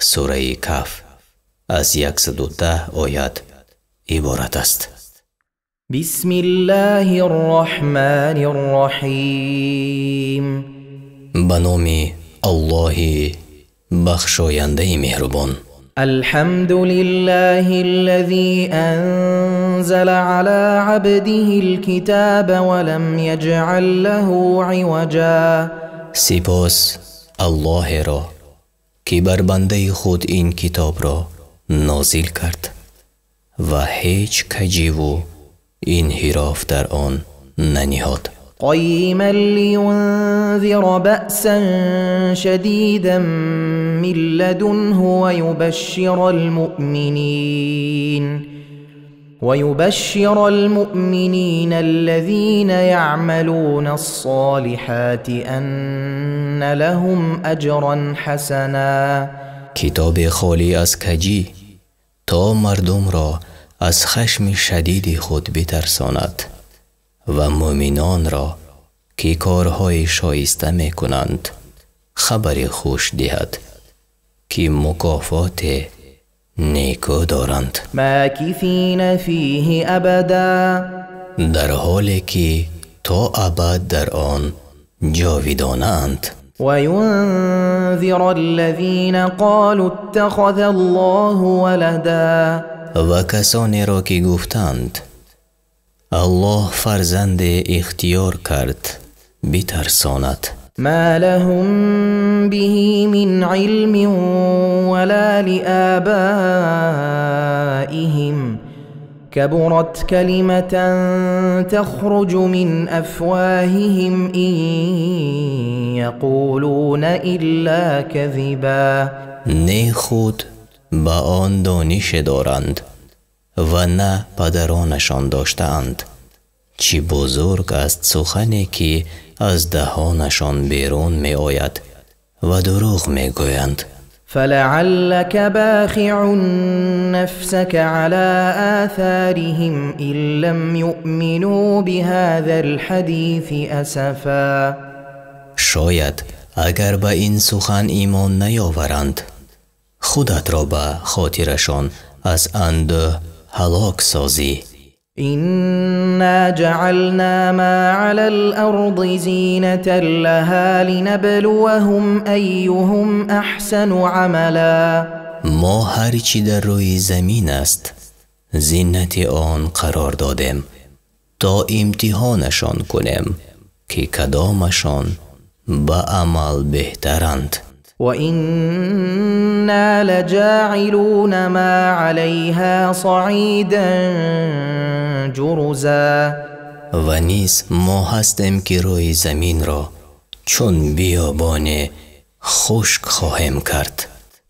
Сураи Каҳф аз 110 оят иборат аст. بسم الله الرحمن الرحيم. Ба номи Аллоҳи бахшояндаи меҳрубон. الحمد لله الذي أنزل على عبده الكتاب ولم يجعل له عوجا. Сипос Аллоҳеро, ки бар бандаи худ ин китобро нозил кард ва ҳеҷ каҷиву инҳироф дар он наниҳод. قيما لينذر بأسا شديدا من لدنه ويبشر المؤمنين الذين يعملون الصالحات أن لهم أجرا حسنا. Китобе холӣ аз каҷӣ, то мардумро аз хашми шадиди худ битарсонад ва мӯъминонро, ки корҳои шоиста мекунанд, хабари хуш диҳад, ки мукофоте некӯ доранд. ماكثين فيه أبدا. Дар ҳоле ки то абад дар он ҷовидонаанд. وينذر الذين قالوا اتخذ الله ولدا. Ва касонеро, ки гуфтанд: «Аллоҳ фарзанде ихтиёр кард», битарсонад. ما لهم به من علم ولا لآبائهم، كبرت كلمة تخرج من أفواههم، إن يقولون إلا كذبا. Не худ ба он донише доранд ва на падаронашон доштаанд. Чӣ бузург аст сухане, ки аз даҳонашон берун меояд, ва дурӯғ мегӯянд. فلعلك باخع نفسك على آثارهم إن لم يؤمنوا بهذا الحديث أسفا. Шояд агар ба ин сухан имон наёваранд, худатро ба хотирашон аз андӯҳ ҳалок созӣ. إنا جعلنا ما على الأرض زينة لها لنبلوهم أيهم أحسن عملا. Мо ҳар чӣ дар рӯи замин аст, зинати он қарор додем, то имтиҳонашон кунем, ки кадомашон ба амал беҳтаранд. وإنا لجاعلون ما عليها صعيدا جرزا. Ва низ мо ҳастем, ки рӯи заминро чун биёбоне хушк хоҳем кард.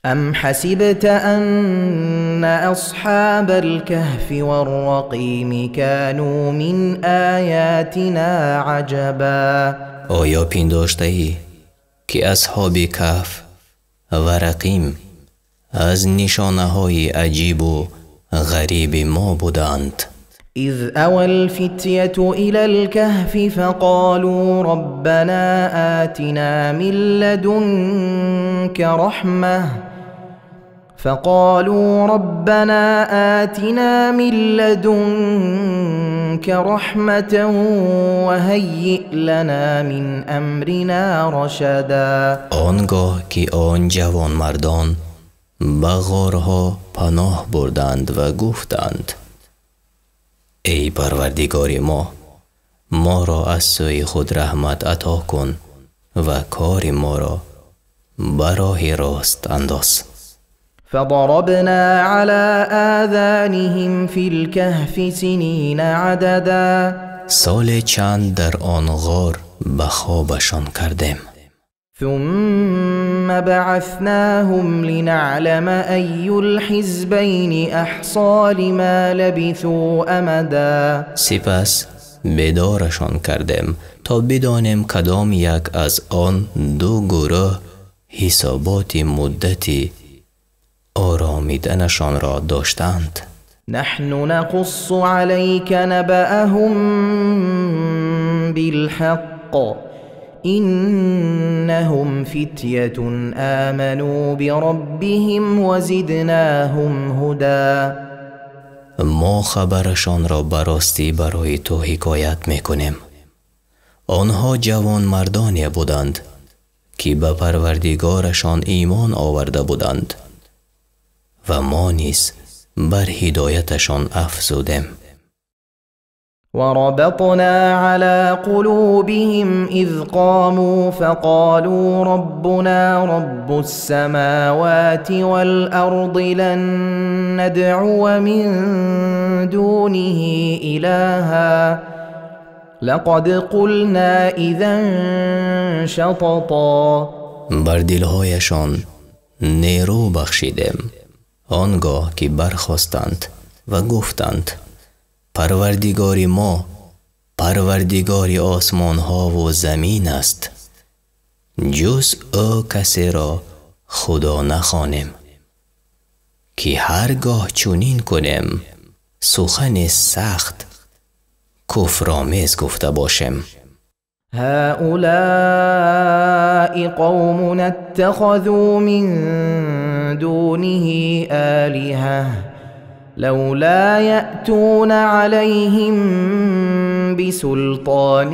أم حسبت أن أصحاب الكهف والرقيم كانوا من آياتنا عجبا؟ Оё пиндоштаӣ, ки асҳоби Каҳф ва Рақим аз нишонаҳои аҷибу ғариби мо буданд? إذ أوى الفتية إلى الكهف فقالوا ربنا آتنا من لدنك رحمة فقالوا ربنا آتنا من لدنك رحمة وهيئ لنا من أمرنا رشدا. Он гоҳ ки он ҷавонмардон ба ғорҳо паноҳ бурданд ва гуфтанд: «Эй Парвардигори мо, моро аз сӯи худ раҳмат ато кун ва кори моро ба роҳи рост андоз». فضربنا على آذانهم في الكهف سنين عددا. Соле чанд дар он ғор ба хобашон кардем. ثم بعثناهم لنعلم أي الحزبين أحصى لما لبثوا أمدا. Сипас бедорашон кардем, то бидонем, кадом як аз он ду гурӯҳ ҳисоботи муддати оромиданашонро доштаанд. نحن نقص عليك نبأهم بالحق، إنهم فتية آمنوا بربهم وزدناهم هدى. Мо хабарашонро ба ростӣ барои ту ҳикоят мекунем. Онҳо ҷавонмардоне буданд, ки ба Парвардигорашон имон оварда буданд ва мо низ бар ҳидояташон афзудем. وربطنا على قلوبهم إذ قاموا فقالوا ربنا رب السماوات والأرض لن ندعو من دونه إلها لقد قلنا إذا شططا. Бар дилҳояшон нерӯ бахшидем он гоҳ ки бархостанд ва гуфтанд: Парвардигори мо Парвардигори осмонҳову замин аст, ҷуз ӯ касеро Худо нахонем, ки ҳар гоҳ чунин кунем сухани сахт куфромез гуфта бошем. هؤلاء قومنا اتخذوا من دونه آلهة لولا يأتون عليهم بسلطان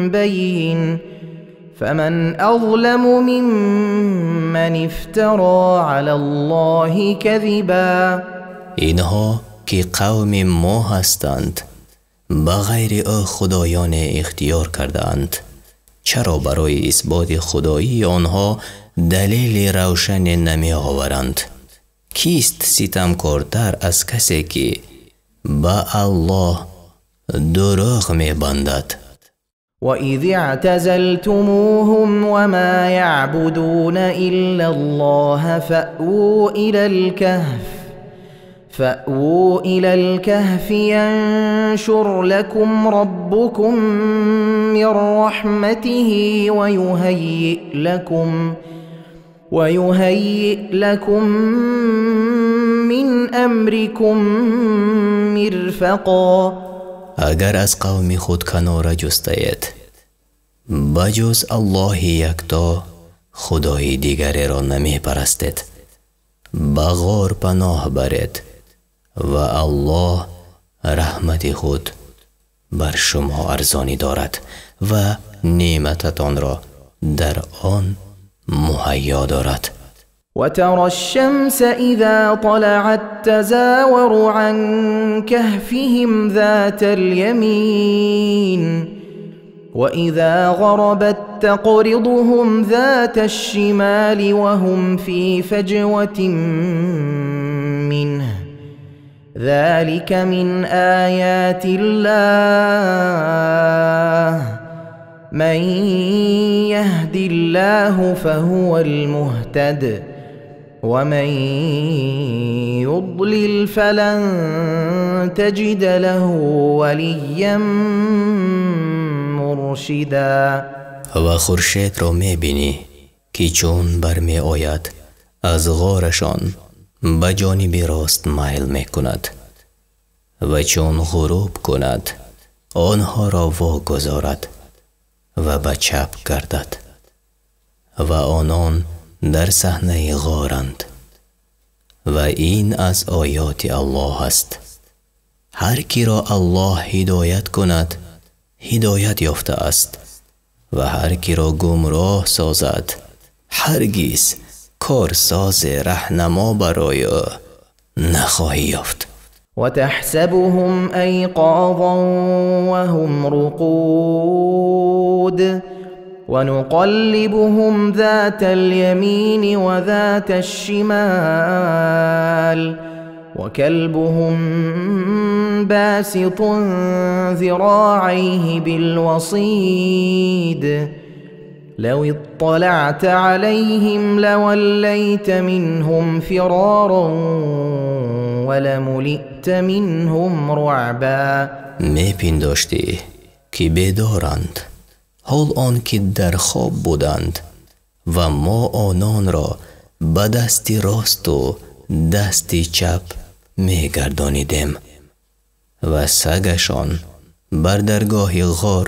بين فمن أظلم ممن افترى على الله كذبا. Инҳо ки қавми мо ҳастанд ба ғайри ӯ худоёне ихтиёр кардаанд, чаро барои исботи худоии онҳо далели равшане намеоваранд? Кист ситамкортар аз касе ки ба Аллоҳ дурӯғ мебандад? وإذ اعتزلتموهم وما يعبدون إلا الله فأووا إلى الكهف ينشر لكم ربكم من رحمته ويهيئ لكم من أمركم مرفقا. Агар аз қавми худ канора ҷустаед, ба ҷуз Аллоҳи якто худои дигареро намепарастед, ба ғор паноҳ баред ва Аллоҳ раҳмати худ бар шумо арзонӣ дорад ва неъмататонро дар он муҳайё дорад. وترى الشمس إذا طلعت تزاور عن كهفهم ذات اليمين وإذا غربت تقرضهم ذات الشمال وهم في فجوة منه ذلك من آيات الله من يهد الله فهو المهتد ومن يضلل فلن تجد له وليا مرشدا. Ва хуршедро мебинӣ ки чун бармеояд аз ғорашон ба ҷониби рост майл мекунад ва чун ғуруб кунад онҳоро вогузорад ва ба чап гардад ва онон дар саҳнаи ғоранд ва ин аз оёти Аллоҳ аст. Ҳар киро Аллоҳ ҳидоят кунад ҳидоят ёфта аст ва ҳар киро гумроҳ созад ҳаргиз корсози раҳнамо барои ӯ нахоҳӣ ёфт. وتحسبهم أيقاظا وهم رقود ونقلبهم ذات اليمين وذات الشمال وكلبهم باسط ذراعيه بالوصيد لو اطلعت عليهم لوليت منهم فرارا ولملئت منهم رعبا. Мепиндоштӣ ки бедоранд, ҳол он ки дар хоб буданд ва мо ононро ба дасти росту дасти чап мегардонидем ва сагашон бар даргоҳи ғор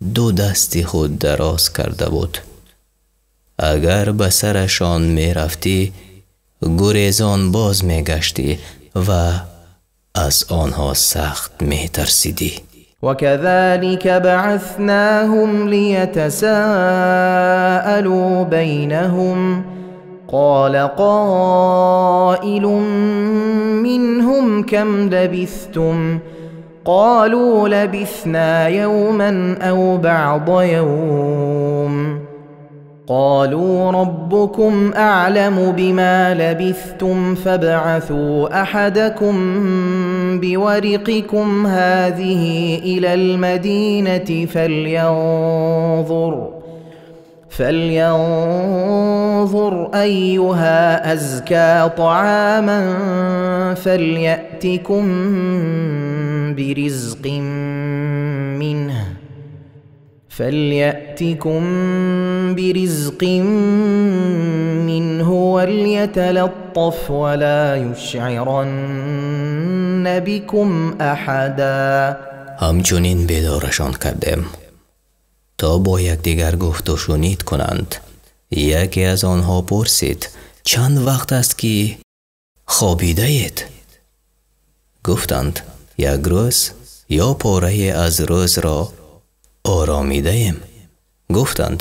Ду дасти худ дароз карда буд. Агар ба сарашон мерафтӣ, гурезон боз мегаштӣ ва аз онҳо сахт метарсидӣ. وكذلك بعثناهم ليتساءلوا بينهم قال قائل منهم كم لبثتم قالوا لبثنا يوما أو بعض يوم قالوا ربكم أعلم بما لبثتم فابعثوا أحدكم بورقكم هذه إلى المدينة فلينظر أيها أزكى طعاما فليأتكم برزق منه وليتلطف ولا يشعرن بكم أحدا. Ҳамчунин бедорашон кардем то бо якдигар гуфту шунид кунанд. Яке аз онҳо пурсид: чанд вақт аст ки хобидаед? Гуфтанд: як рӯз ё порае аз рӯзро оромидаем. Гуфтанд: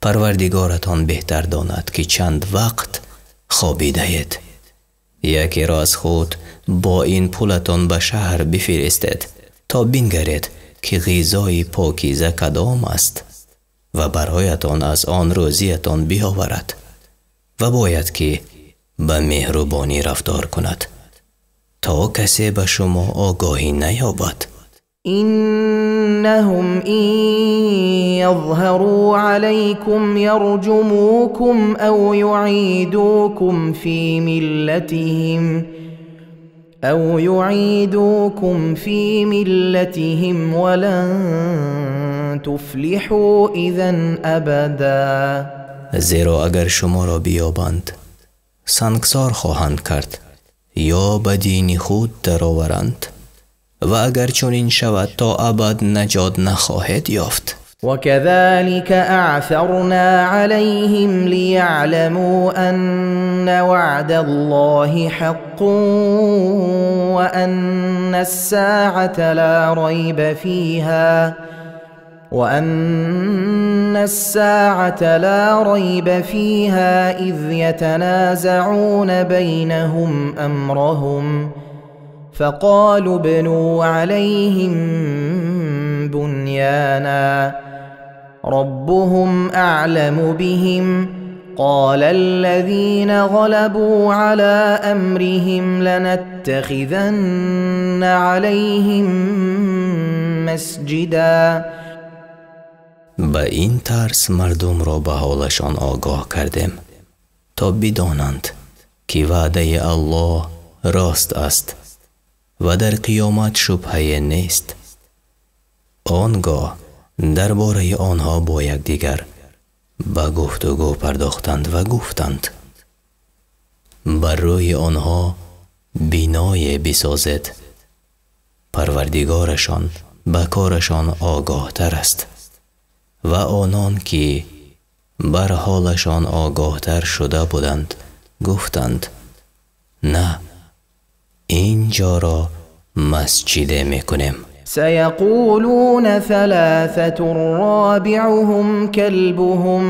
парвардигоратон беҳтар донад ки чанд вақт хобидаед. Якеро аз худ бо ин пулатон ба шаҳр бифиристед то бингаред ки ғизои покиза кадом аст ва бароятон аз он рӯзиятон биёварад ва бояд ки ба меҳрубонӣ рафтор кунад то касе ба шумо огоҳӣ наёбад. إنهم إن يظهروا عليكم يرجموكم أو يعيدوكم في ملتهم ولن تفلحوا إذا أبدا. Зеро агар шуморо биёбанд, сангсор хоҳанд кард ё ба дини худ дароваранд ва агар чунин шавад то абад наҷот нахоҳед ёфт. وكذلك أعثرنا عليهم ليعلموا أن وعد الله حق وأن الساعة لا ريب فيها إذ يتنازعون بينهم أمرهم فقالوا ابنوا عليهم بنيانا ربهم أعلم بهم قال الذين غلبوا على أمرهم لنتخذن عليهم مسجدا. Ба ин тарз мардумро ба ҳолашон огоҳ кардем то бидонанд ки ваъдаи Аллоҳ рост аст ва дар қиёмат шубҳае нест. Он гоҳ дар бораи онҳо бо якдигар ба гуфтугӯ пардохтанд ва гуфтанд: бар рӯи онҳо биное бисозед, парвардигорашон ба корашон огоҳтар аст. Ва онон ки бар ҳолашон огоҳтар шуда буданд гуфтанд: на, ин ҷоро масҷиде мекунем. سيقولون ثلاثة رابعهم كلبهم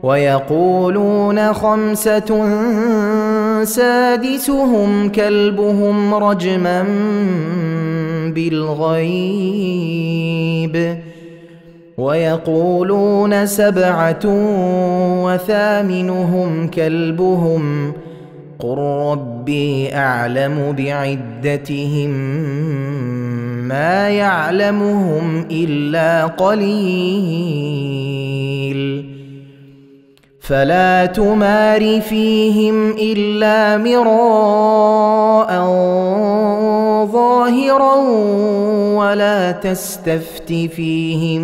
ويقولون خمسة سادسهم كلبهم رجما بالغيب ويقولون سبعة وثامنهم كلبهم قل ربي أعلم بعدتهم ما يعلمهم إلا قليل فلا تمار فيهم إلا مراء ظاهرا ولا تستفت فيهم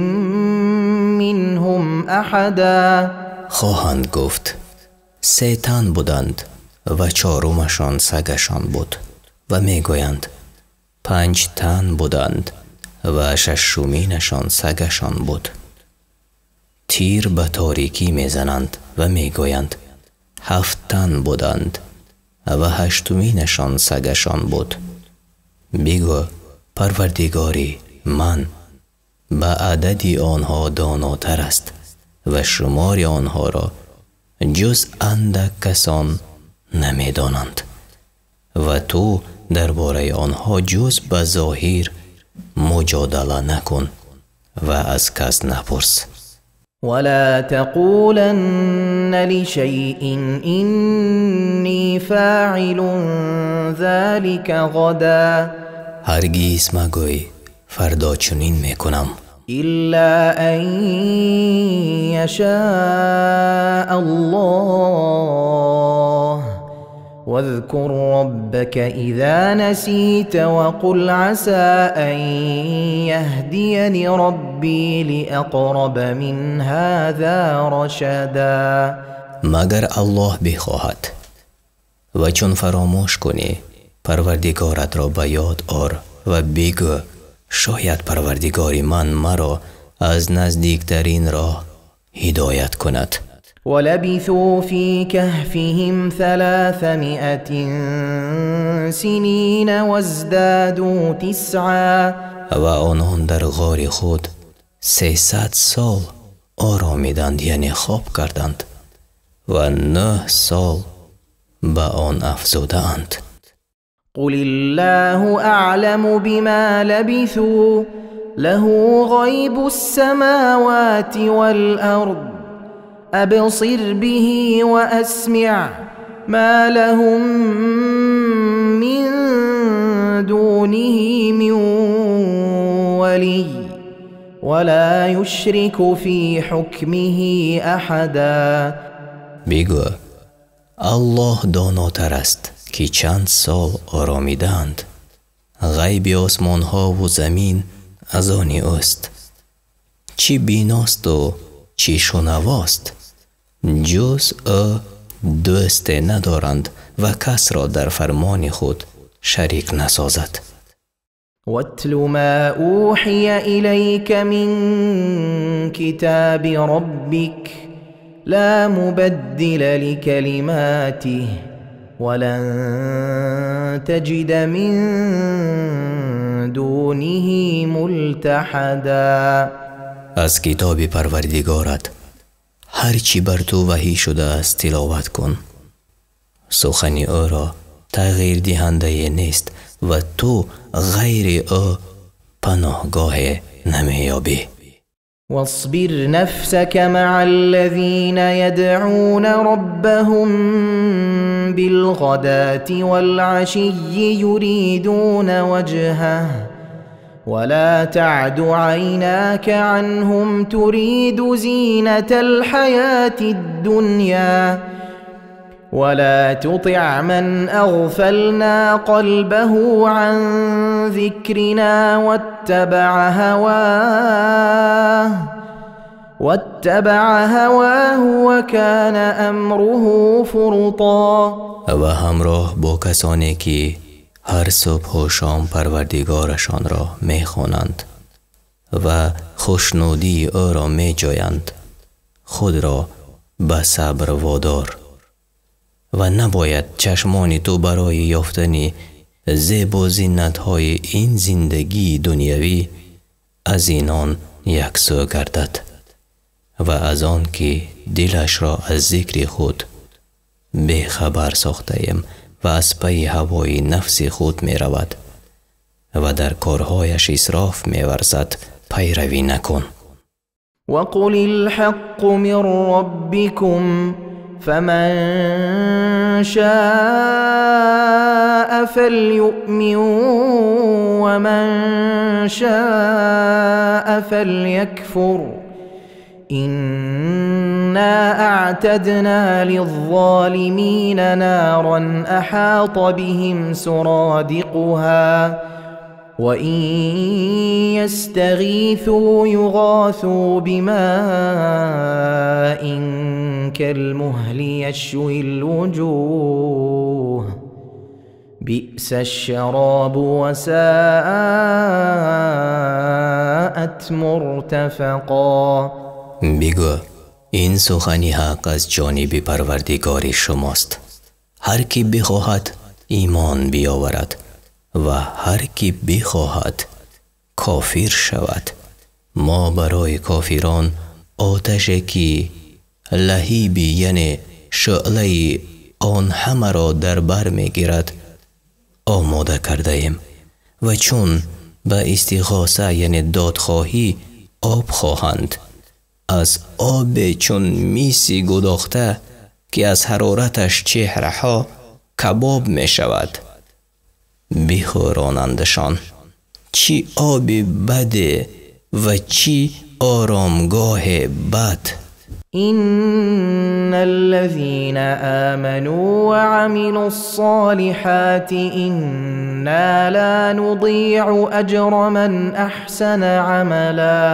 منهم أحدا. Хоҳанд гуфт: се тан буданд ва чорумашон сагашон буд. Ва мегӯянд: панҷ тан буданд ва шашуминашон сагашон буд. Тир ба торикӣ мезананд ва мегӯянд: ҳафт тан буданд ва ҳаштуминашон сагашон буд. Бигӯ: Парвардигори ман ба адади онҳо донотар аст ва шумори онҳоро ҷуз андак касон намедонанд ва ту дар бораи онҳо ҷуз ба зоҳир муҷодала накун ва аз кас напурс. ولا تقولن لشيء إني فاعل ذلك غدا. ҳаргиз магӯй: фардо чунин мекунам. إلا أن يشاء الله. واذكر ربك إذا نسيت وقل عسى أن يهديني ربي لأقرب من هذا رشدا. Магар Аллоҳ бихоҳад. Ва чун фаромӯш кунӣ, Парвардигоратро ба ёд ор ва бигӯ: шояд Парвардигори ман маро аз наздиктарин роҳ ҳидоят кунад. ولبثوا في كهفهم 300 سنين وازدادوا تسعا. Ва онон дар ғори худ 300 сол оромиданд, яъне хоб карданд, ва 9 сол ба он афзудаанд. قل الله أعلم بما لبثوا له غيب السماوات والأرض أبصر به وأسمع ما لهم من دونه من ولي ولا يشرك في حكمه أحدا. Бигӯ: Аллоҳ донотар аст, ки чанд сол оромидаанд. Ғайби осмонҳову замин аз они ӯст. Чӣ биносту чӣ шунавост. Ҷуз ӯ дӯсте надоранд ва касро дар фармони худ шарик насозад. واتل ما أوحي إليك من كتاب ربك لا مبدل لكلماته ولن تجد من دونه ملتحدا. Аз китоби Парвардигорат ҳар чӣ бар ту ваҳӣ шудааст тиловат кун. Сухани ӯро тағйирдиҳандае нест ва ту ғайри ӯ паноҳгоҳе намеёбӣ. واصبر نفسك مع الذين يدعون ربهم بالغداة والعشي يريدون وجهه ولا تعد عيناك عنهم تريد زينة الحياة الدنيا ولا تطع من أغفلنا قلبه عن ذكرنا واتبع هواه وكان أمره فرطا. Ва ҳамроҳ бо касоне ки ҳар субҳу шом Парвардигорашонро мехонанд ва хушнудии ӯро меҷӯянд, худро ба сабр водор. Ва набояд чашмони ту барои ёфтани зебу зинатҳои ин зиндагии дунявӣ аз инон яксӯ гардад ва аз он ки дилашро аз зикри худ бехабар сохтаем ва аз пайи ҳавои нафси худ меравад ва дар корҳояш исроф меварзад, пайравӣ накун. وقل الحق من ربكم فمن شاء فليؤمن ومن شاء فليكفر إنا أعتدنا للظالمين نارا أحاط بهم سرادقها وإن يستغيثوا يغاثوا بماء كالمهل يشوي الوجوه بئس الشراب وساءت مرتفقا. بگو ин сухани ҳақ аз ҷониби Парвардигори шумост. Ҳар ки бихоҳад имон биёварад ва ҳар ки бихоҳад кофир шавад. Мо барои кофирон оташе ки лаҳиби, яъне шӯълаи он ҳамаро дар бар мегирад, омода кардаем ва чун ба истиғоса, яъне додхоҳӣ, об хоҳанд, аз обе чун миси гудохта ки аз ҳарораташ чеҳраҳо кабоб мешавад, бихӯронандашон. Чӣ оби баде ва чӣ оромгоҳе бад! إن الذين آمنوا وعملوا الصالحات إنا لا نضيع أجر من أحسن عملا.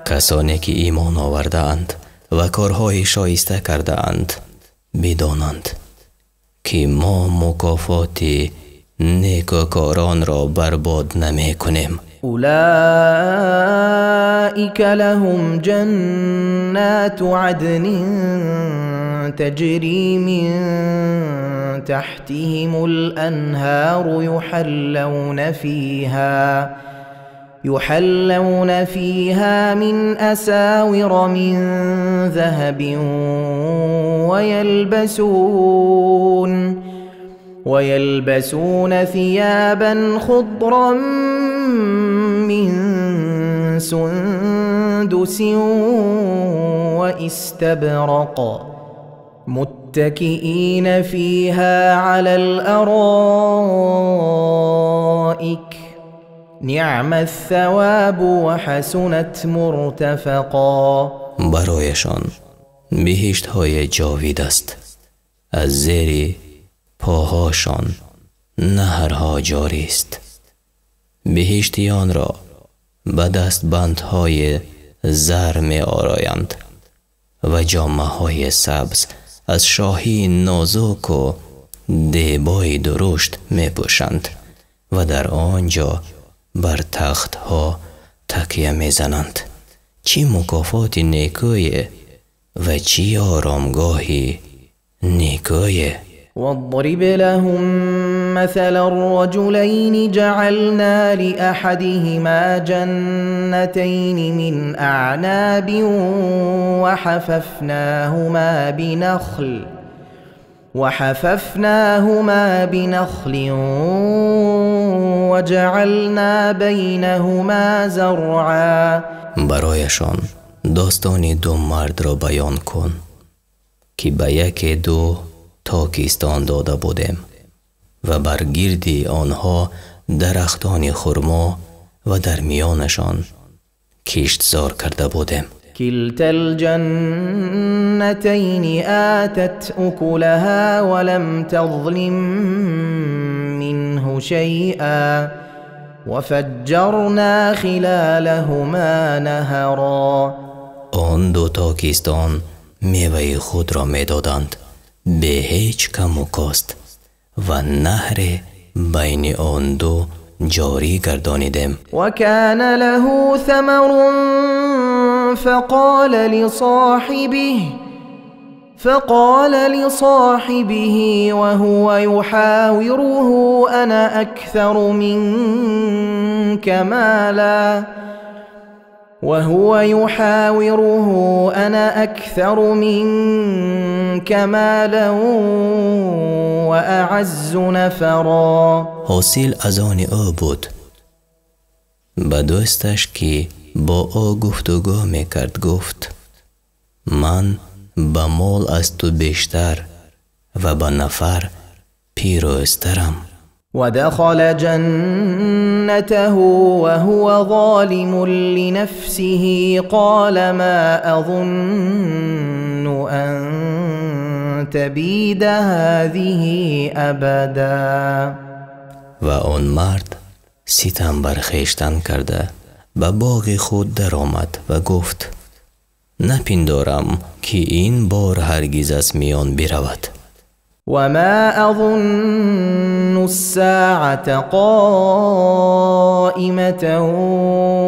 Касоне ки имон овардаанд ва корҳои шоиста кардаанд, бидонанд ки мо мукофоти некӯкоронро барбод намекунем. أولئك لهم جنات عدن تجري من تحتهم الأنهار يحلون فيها من أساور من ذهب ويلبسون ثيابا خضرا من سندس واستبرق متكئين فيها على الأرائك نعم الثواب وحسنت مرتفقا. Барояшон биҳиштҳои ҷовид аст, аз зери поҳошон наҳрҳо ҷорист. Биҳиштиёнро ба дастбандҳои зар меороянд ва ҷомаҳои сабз аз шоҳии нозуку дебои дурушт мепӯшанд ва дар он ҷо бар тахтҳо такя мезананд. Чӣ мукофоти некӯе ва чӣ оромгоҳи некӯе! واضرب لهم مثل الرجلين جعلنا لأحدهما جنتين من أعناب وحففناهما بنخل وجعلنا بينهما زرعا. Барояшон достони ду мардро баён кун ки ба яке ду токистон дода будем ва бар гирди онҳо дарахтони хурмо ва дар миёнашон киштзор карда будем. كلتا الجنتين آتت أكلها ولم تظلم منه شيئا وفجرنا خلالهما نهرا. Он ду токистон меваи худро медоданд бе ҳеҷ каму кост ва наҳре байни он ду ҷорӣ гардонидем. وكان له ثمر فقال لصاحبه وهو يحاوره أنا أكثر منك مالا وهو يحاوره أنا أكثر منك مالا وأعز نفرا. ҳосил аз они ӯ буд. Ба дӯсташ ки бо ӯ гуфтугӯ мекард гуфт: ман ба мол аз ту бештар ва ба нафар пирӯзтарам. ودخل جنته وهو ظالم لنفسه قال ما أظن أن تبيد هذه أبدا. Ва он мард ситам бар хештан карда ба боғи худ даромад ва гуфт: напиндорам ки ин бор ҳаргиз аз миён биравад. وما أظن الساعة قائمة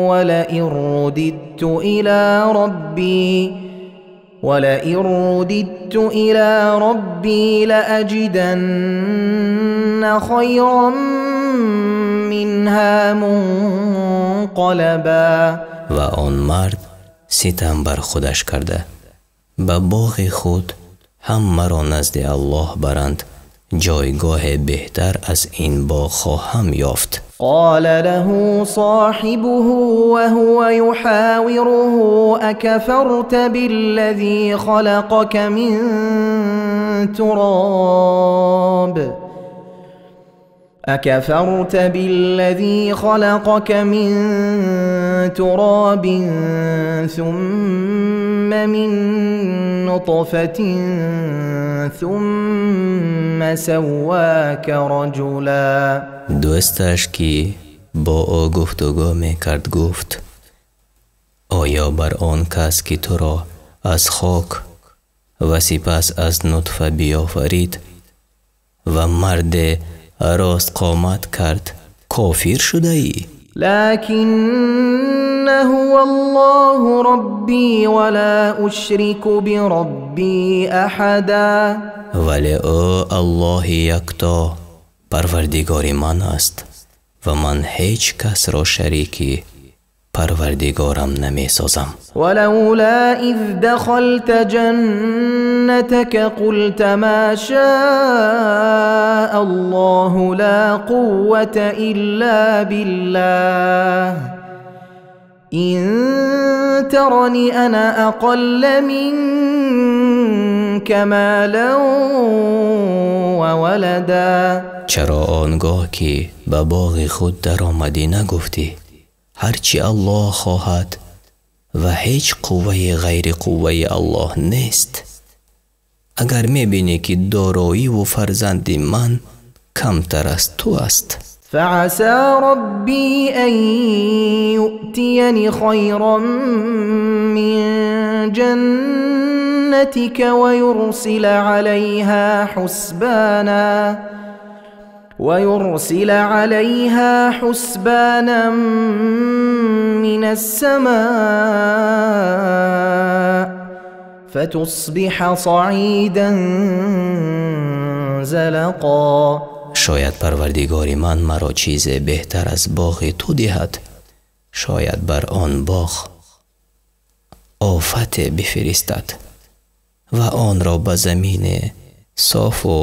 ولئن رددت إلى ربي لأجدن خيرا منها منقلبا. Ва он мард ситам бар худаш карда ба боғи худ ҳам маро назди Аллоҳ баранд, ҷойгоҳе беҳтар аз ин боғ хоҳам ёфт. قال له صاحبه وهو يحاوره أكفرت بالذي خلقك من تراب أكفرت بالذي خلقك من تراب ثم من نطفة ثم سواك رجلا. Дӯсташ ки бо ӯ гуфтугӯ мекард гуфт: оё бар он кас ки туро аз хок ва сипас аз нутфа биёфарид ва марде ростқомат кард кофир шудаӣ? لكن هو الله ربي ولا أشرك بربي أحدا. Вале ӯ Аллоҳи якто Парвардигори ман аст ва ман ҳеҷ касро шарики Парвардигорам намесозам. ولولا إذ دخلت جنتك قلت ما شاء الله لا قوة إلا بالله إن ترني أنا أقل منك مالا وولدا. Чаро он гоҳ ки ба боғи худ даромадӣ нагуфтӣ ҳарчи Аллоҳ хоҳад ва ҳеҷ қувваи ғайри қувваи Аллоҳ нест? Агар мебинӣ ки дороиву фарзанди ман камтар аз ту аст. فعسى ربي أن يؤتيني خيرا من جنتك ويرسل عليها حسبانا من السماء فتصبح صعيدا زلقا. Шояд Парвардигори ман маро чизе беҳтар аз боғи ту диҳад, шояд бар он боғ офате бифиристад ва онро ба замине софу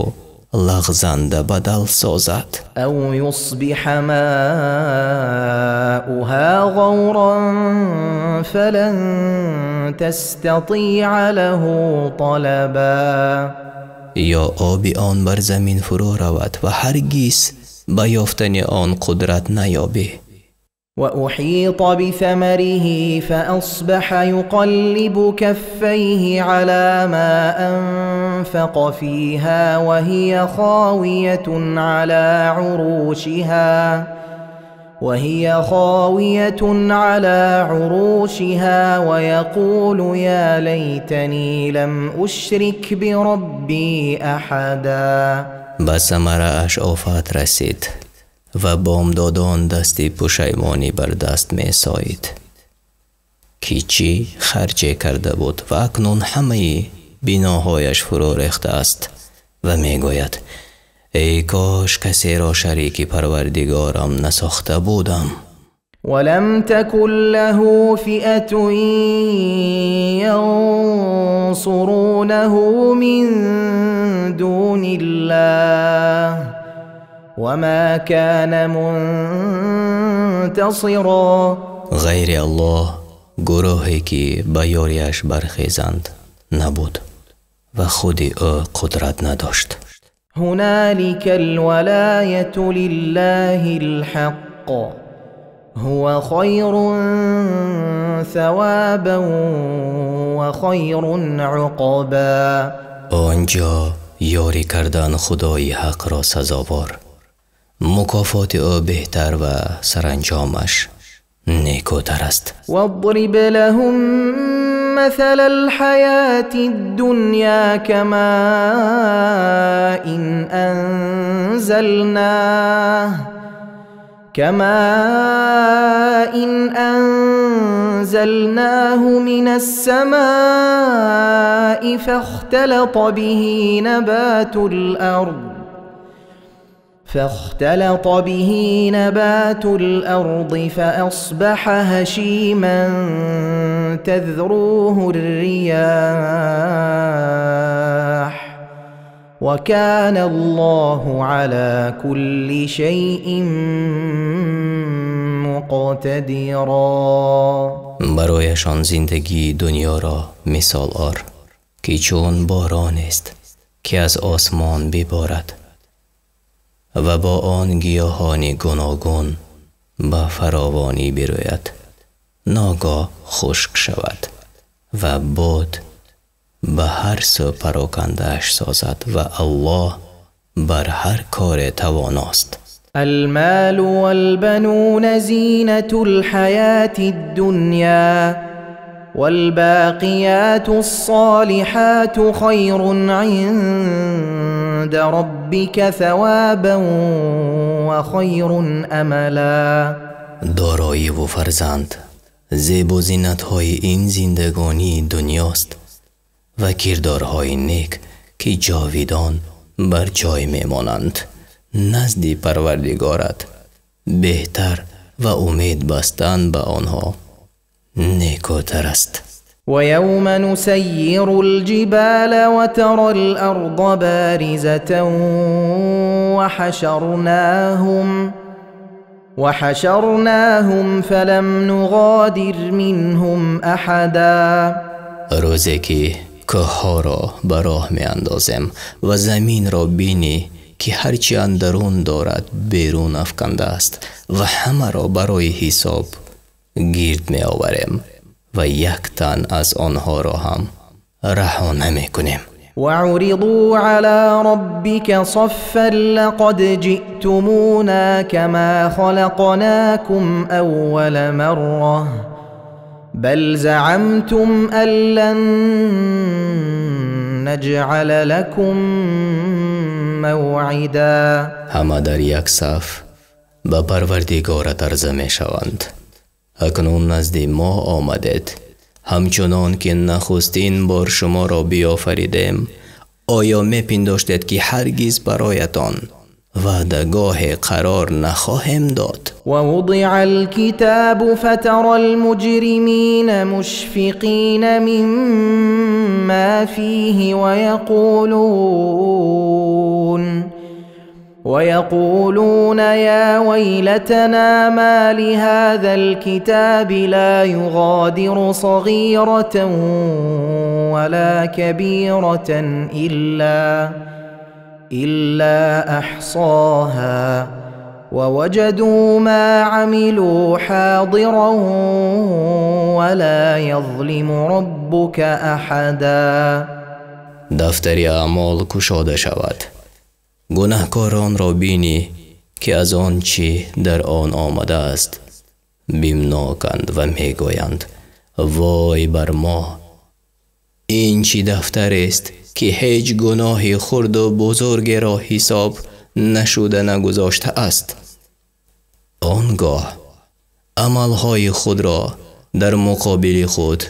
лағзанда бадал созад. أو يصبح ماؤها غورا فلن تستطيع له طلبا. Ё оби он бар замин фурӯ равад ва ҳаргиз ба ёфтани он қудрат наёбӣ. وأحيط بثمره فأصبح يقلب كفيه على ما أنفق فيها وهي خاوية على عروشها ويقول يا ليتني لم أشرك بربي أحدا. Ба самарааш офат расид ва бомдодон дасти пушаймонӣ бар даст месоид, ки чӣ харҷе карда буд ва акнун ҳамаи биноҳояш фурӯ рехтааст ва мегӯяд: эй кош касеро шарики Парвардигорам насохта будам. ولم تكن له فئة ينصرونه من دون الله وما كان منتصرا. Ғайри Аллоҳ гурӯҳе ки ба ёрияш бархезанд набуд ва худи ӯ қудрат надошт. هنالك الولاية لله الحق هو خير ثوابا وخير عقبا. Он ҷо ёрӣ кардан Худои ҳақро сазовор, мукофоти ӯ беҳтар ва саранҷомаш некӯтар аст. واضرب لهم مثل الحياة الدنيا كماء أنزلناه من السماء فاختلط به نبات الأرض فأصبح هشيما تذروه الرياح وكان الله على كل شيء مقتدرا. برایشان زندگی دنیا را مثال آر که چون باران است که از آسمان ببارد و با آن گیاهان گوناگون به فراوانی بروید، ناگاه خشک شود و باد به هر سو پراکنده‌اش سازد و الله بر هر کار تواناست. المال والبنون زینة الحیاة الدنیا والباقیات الصالحات خیر عند ربك ثوابا وخیر املا. دارایی و فرزند زیب و زینت‌های این زندگانی دنیاست و کردارهای نیک که جاویدان بر جای میمانند نزد پروردگارت بهتر و امید بستن به آنها نیکوتر است. و یوم نسیر الجبال و ترى الارض بارزة وحشرناهم فلم نغادر منهم احدا. روزی که کوه‌ها را به راه می‌اندازیم و زمین را بینی که هرچی اندرون دارد بیرون افکنده است و همه را برای حساب گرد می‌آوریم و یک تن از آنها را هم رها نمی‌کنیم. وعرضوا على ربك صفا لقد جئتمونا كما خلقناكم أول مرة بل زعمتم أن لن نجعل لكم موعدا. همه در یک صف به پروردگارت عرضه می شوند. اکنون نزد ما آمدید، همچنان که نخستین بار شما را بیافریدیم. آیا می پنداشتید که هرگز برایتان وعدگاه قرار نخواهیم داد؟ ووضع الكتاب فترى المجرمين مشفقين مما فيه ويقولون يا ويلتنا ما لهذا الكتاب لا يغادر صغيرة ولا كبيرة إلا أحصاها ووجدوا ما عملوا حاضرا ولا يظلم ربك أحدا. دفتر اعمال کشاده شود، گناهکاران را بینی که از آن چی در آن آمده است بیمناکند و میگویند وای بر ما، این چی دفتر است که هیچ گناهی خرد و بزرگ را حساب نشده نگذاشته است. آنگاه عملهای خود را در مقابل خود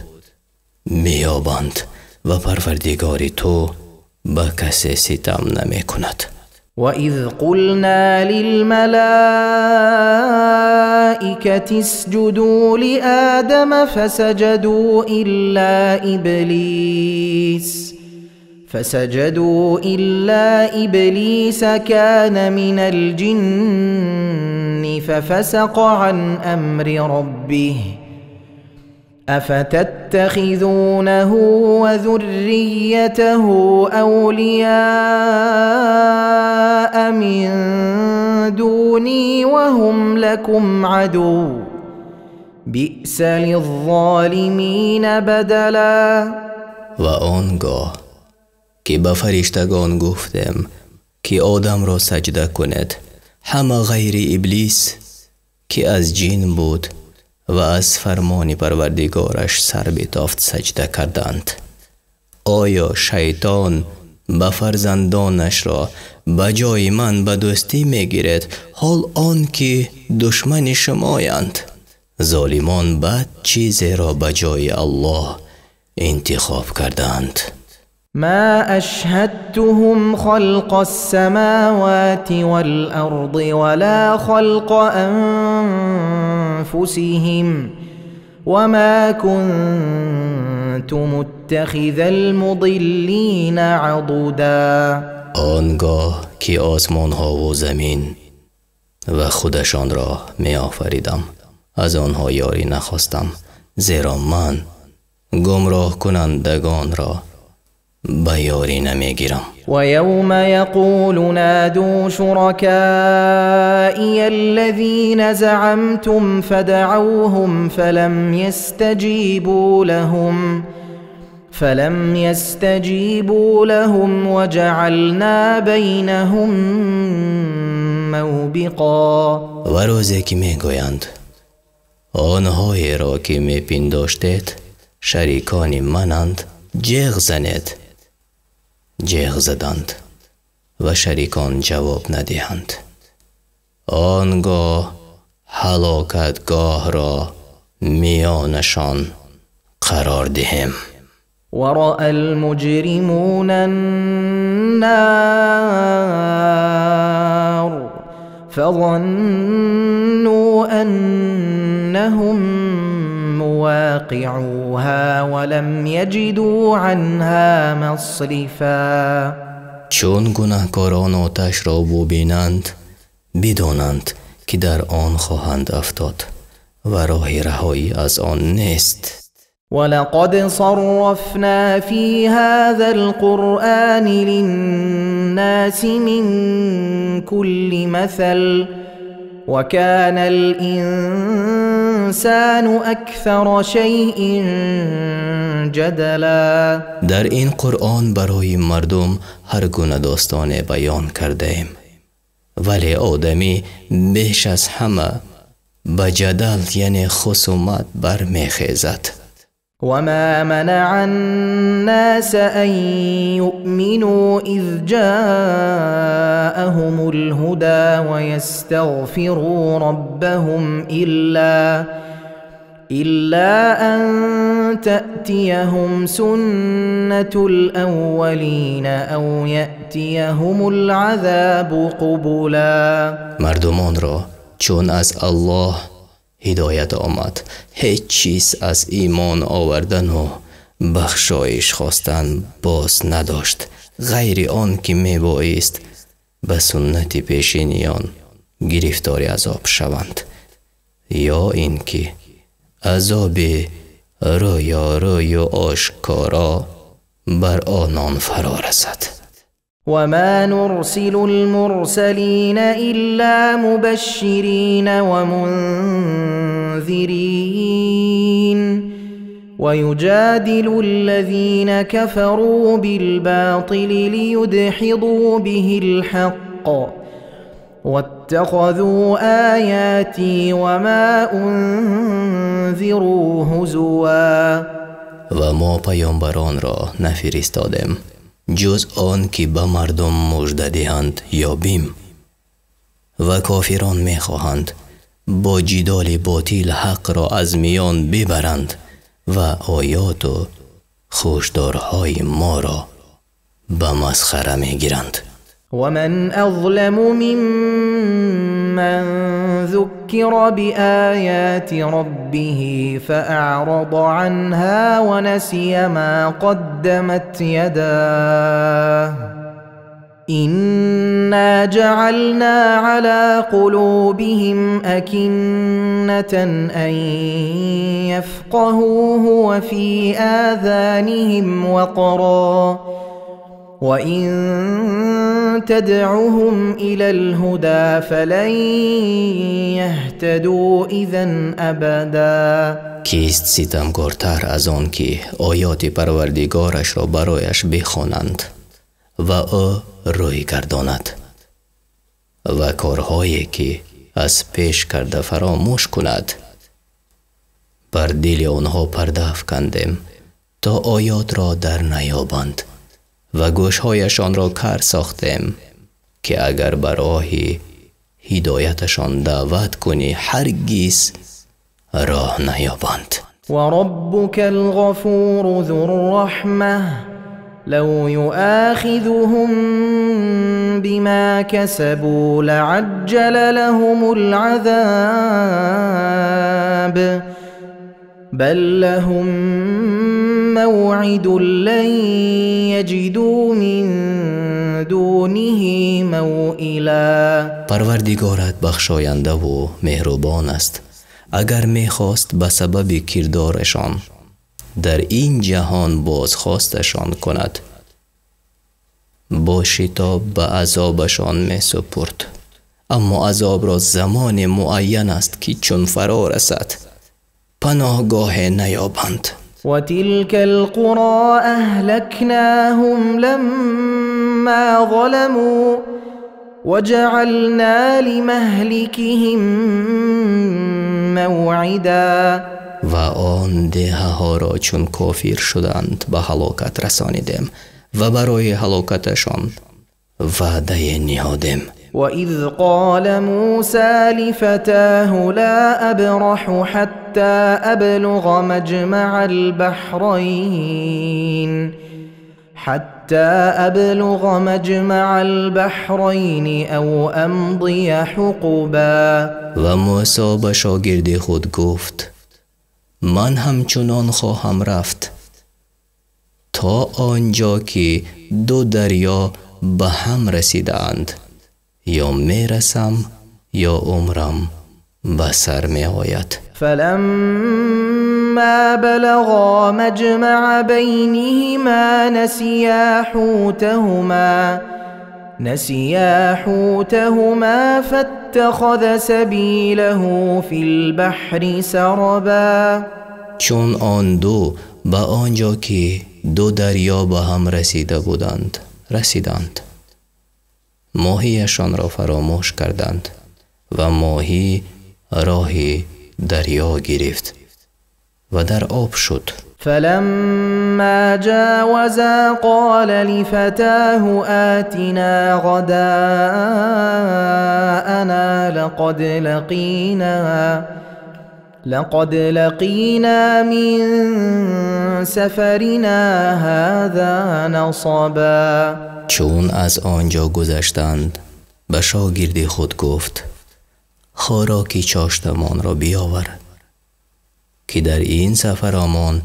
میابند و پروردگار تو به کسی ستم نمی کند. وَإِذْ قُلْنَا لِلْمَلَائِكَةِ اسْجُدُوا لِآدَمَ فَسَجَدُوا إِلَّا إِبْلِيسَ كَانَ مِنَ الْجِنِّ فَفَسَقَ عَنْ أَمْرِ رَبِّهِ أَفَتَتَّخِذُونَهُ وَذُرِّيَّتَهُ أَوْلِيَاءَ مِن دُونِي وَهُمْ لَكُمْ عَدُوٌّ بِئْسَ لِلظَّالِمِينَ بدلا. و آنگاه که به فرشتگان گفتم که آدم را سجده کند، همه غیر ابلیس که از جن بود Ва аз фармони Парвардигораш сар битофт саҷда карданд. Оё шайтон ба фарзандонашро ба ҷои ман ба дӯстӣ мегирад, ҳол он ки душмани шумоянд? Золимон бад чизеро ба ҷои Аллоҳ интихоб карданд. ما أشهدتهم خلق السماوات والأرض ولا خلق أنفسهم وما كنت متخذ المضلين عضدا. آنگاه که آسمان‌ها و زمین و خودشان را می‌آفریدم از آنها یاری نخواستم، زیرا من گمراه کنندگان را به یاری نمیگیرم. و یوم یقول نادوا شرکائی الذین زعمتم فدعوهم فلم يستجيبوا لهم وجعلنا بینهم موبقا. و روزی که میگویند آنهایی را که میپنداشتید شریکان منند جیغ زنید، جیغ زدند و شریکان جواب ندهند. آنگاه هلاکتگاه را میانشان قرار دهیم. ورأى المجرمون النار فظنوا أنهم مواقعوها ولم يجدوا عنها مصرفا. چون گناهکاران آتش را ببینند بدانند که در آن خواهند افتاد و راه رهایی از آن نیست. ولقد صرفنا في هذا القرآن للناس من كل مثل وكان الإنسان أكثر شيء جدلا. در این قرآن برای مردم هر گونه داستان بیان کرده ایم، ولی آدمی بیش از همه به جدل یعنی خصومت برمیخیزد. وما منع الناس أن يؤمنوا إذ جاءهم الهدى ويستغفروا ربهم إلا أن تأتيهم سنة الأولين أو يأتيهم العذاب قبلا. مردمان را چون از الله هدایت آمد هیچ چیز از ایمان آوردن و بخشایش خواستن باز نداشت غیر آن که میبایست به سنت پیشینیان گرفتار عذاب شوند یا اینکه عذاب رویاروی و آشکارا بر آنان فرا رسد. وما نرسل المرسلين إلا مبشرين ومنذرين ويجادل الذين كفروا بالباطل ليدحضوا به الحق واتخذوا آياتي وما أنذروا هزوا. و ما پیامبران را نفرستادیم جز آن که به مردم مژده دهند یا بیم، و کافران میخواهند با جدال باطل حق را از میان ببرند و آیات و خوشدارهای ما را به مسخره میگیرند. ومن اظلم ممن ذكر بآيات ربه فأعرض عنها ونسي ما قدمت يداه إنا جعلنا على قلوبهم أكنة أن يفقهوه وفي آذانهم وقرا وإن تدعهم إلى الهدى فلن يهتدوا إذا أبدا. کیست ستمکارتر از آن که آیات پروردگارش را برایش بخوانند و او روی گرداند و کارهایی که از پیش کرده فراموش کند؟ Бар дили онҳо парда афкандем то оётро дар наёбанд ва гӯшҳояшонро кар сохтем ки агар ба роҳи ҳидояташон даъват кунӣ ҳаргиз роҳ наёбанд. وربك الغفور ذو الرحمة لو يؤاخذهم بما كسبوا لعجل لهم العذاب بل لهم موعد لن يجدوا من دونه موئلا. Парвардигорат бахшояндаву меҳрубон аст. Агар мехост ба сабаби кирдорашон дар ин ҷаҳон бозхосташон кунад, бо шитоб ба азобашон месупурд. Аммо азобро замоне муайян аст ки чун фаро расад паноҳгоҳе наёбанд. وتلك القرى أهلكناهم لما ظلموا وجعلنا لمهلكهم موعدا. Ва он деҳаҳоро чун кофир шуданд ба ҳалокат расонидем ва барои ҳалокаташон ваъдае ниҳодем. وإذ قال موسى لفتاه لا أبرح حتى أبلغ مجمع البحرين أو أمضي حقبا. Ва Мусо ба шогирди худ гуфт: ман ҳамчунон хоҳам рафт то он ҷо ки ду дарё ба ҳам расидаанд, ё мерасам ё умрам ба сар меояд. فلما بلغا مجمع بينهما نسيا حوتهما فاتخذ سبيله في البحر سربا. Чун он ду ба он ҷо ки ду дарё ба ҳам расида буданд расиданд, моҳияшонро фаромӯш карданд ва моҳӣ роҳи дарё гирифт ва дар об шуд. فلما جاوزا قال لفتاه آتنا غداءنا لقد لقينا من سفرنا هذا نصبا. Чун аз он ҷо гузаштанд ба шогирди худ гуфт: хӯроки чоштамонро биёвар ки дар ин сафаромон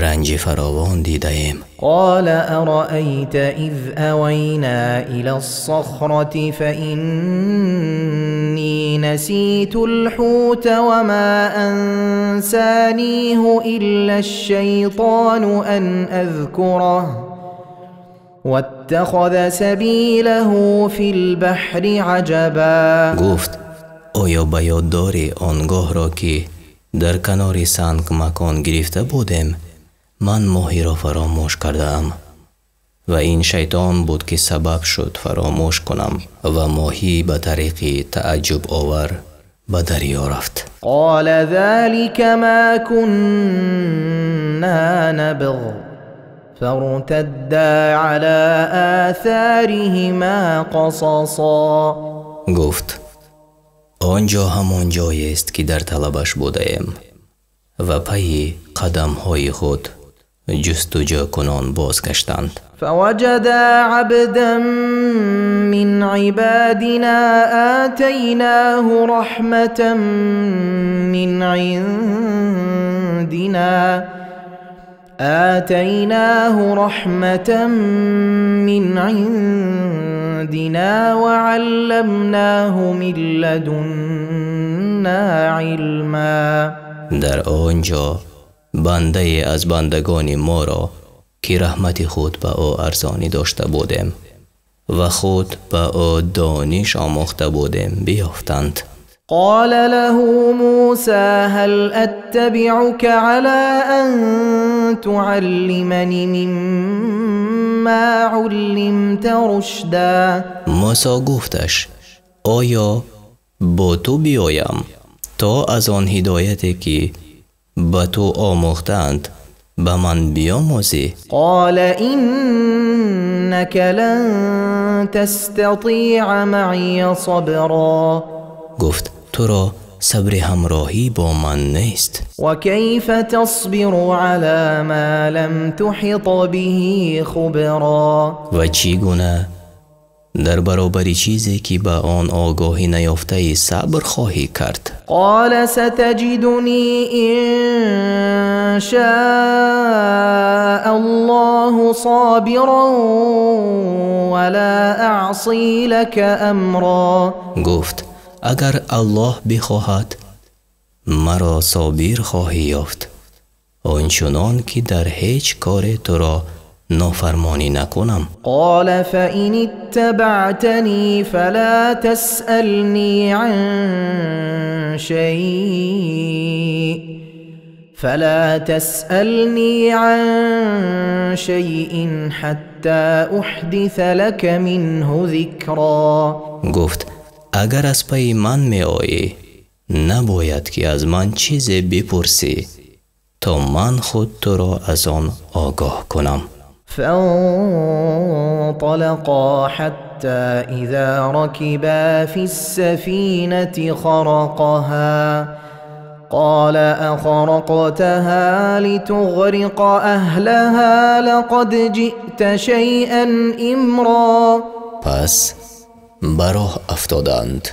ранҷи фаровон дидаем. قال أرأيت إذ أوينا إلى الصخرة فإني نسيت الحوت وما أنسانيه إلا الشيطان أن أذكره واتخذ سبيله في البحر عجبا. Гуфт: оё ба ёд дорӣ он гоҳро ки дар канори санг макон гирифта будем? Ман моҳиро фаромӯш кардаам ва ин шайтон буд ки сабаб шуд фаромӯш кунам ва моҳӣ ба тариқи тааҷҷубовар ба дарё рафт. قال ذلك ما كنا نبغ فارتدا على آثارهما قصصا. Гуфт: он ҷо ҳамон ҷоест ки дар талабаш будаем ва пайи қадамҳои худ ҷустуҷӯкунон бозгаштанд. فوجدا عبدا من عبادنا آتيناه رحمة من عندنا آتيناه رحمة من عندنا وعلمناه من لدنا علما. Дар он ҷо бандае аз бандагони моро ки раҳмати худ ба ӯ арзонӣ дошта будем ва худ ба ӯ дониш омӯхта будем биёфтанд. قال له موسى هل أتبعك على أن تعلمني مما علمت رشدا. Мусо гуфташ: оё бо ту биёям то аз он ҳидояте ки ба ту омӯхтаанд, ба ман биомӯзӣ? قال إنك لن تستطيع معي صبرا. Гуфт: туро сабри ҳамроҳӣ бо ман нест. وكيف تصبر على ما لم تحط به خبرا. Ва чӣ гуна дар баробари чизе ки ба он огоҳӣ наёфтаӣ сабр хоҳӣ кард? قال ستجدني إن شاء الله صابرا ولا أعصي لك أمرا. Гуфт: агар Аллоҳ бихоҳад, маро собир хоҳӣ ёфт, он чунон ки дар ҳеҷ коре туро нофармонӣ накунам. قال فإن اتبعتني فلا تسألني عن شيء فلا تسألني عن شيء حتى أحدث لك منه ذكرا. Гуфт: агар аз пайи ман меоӣ, набояд ки аз ман чизе бипурсӣ, то ман худ туро аз он огоҳ кунам. فانطلقا حتى إذا ركبا في السفينة خرقها قال أخرقتها لتغرق أهلها لقد جئت شيئا إمرا. Пас ба роҳ афтоданд,